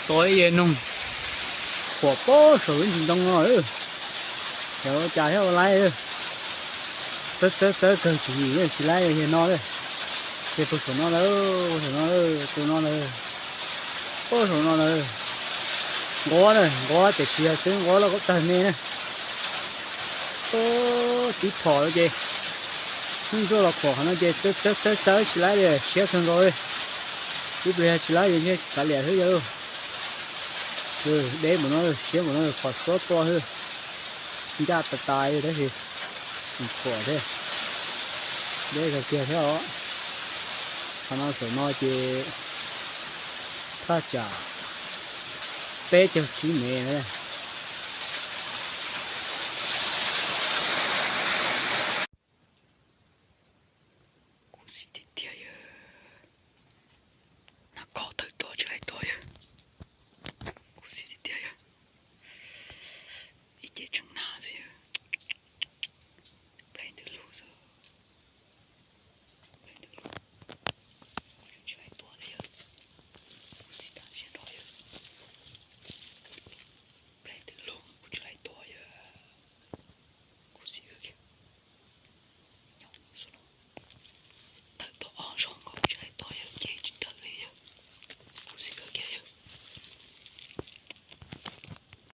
Tau ib yam noog khuam pob saum lub ntsis ntoo no, xyov ua cas thiab ua laib, txawb txawb txawb kawg tsis yim, tsis laib yog no lawm. Ces puag saum no lawm, puag saum no lawm, tus no lawm, puag saum no lawm. Nquab na, nquab tiam sis yog twb nquab loj tawg me na. Tib phom ces ib ntsuj los khuam qhov no ces txawb txawb txawb tsis laib li, siab kawg nkaus li. Ib pliag yog tsis laib ces ntshe kav liam xwb yog. Deb npaum no, siab npaum no, khuam suab tua xwb. Ncaj tas tas li tab sis tseem khuam thiab. Deb kawg kiag thiab os. Qhov no saum no ces thaj tsam peb caug tsib mev.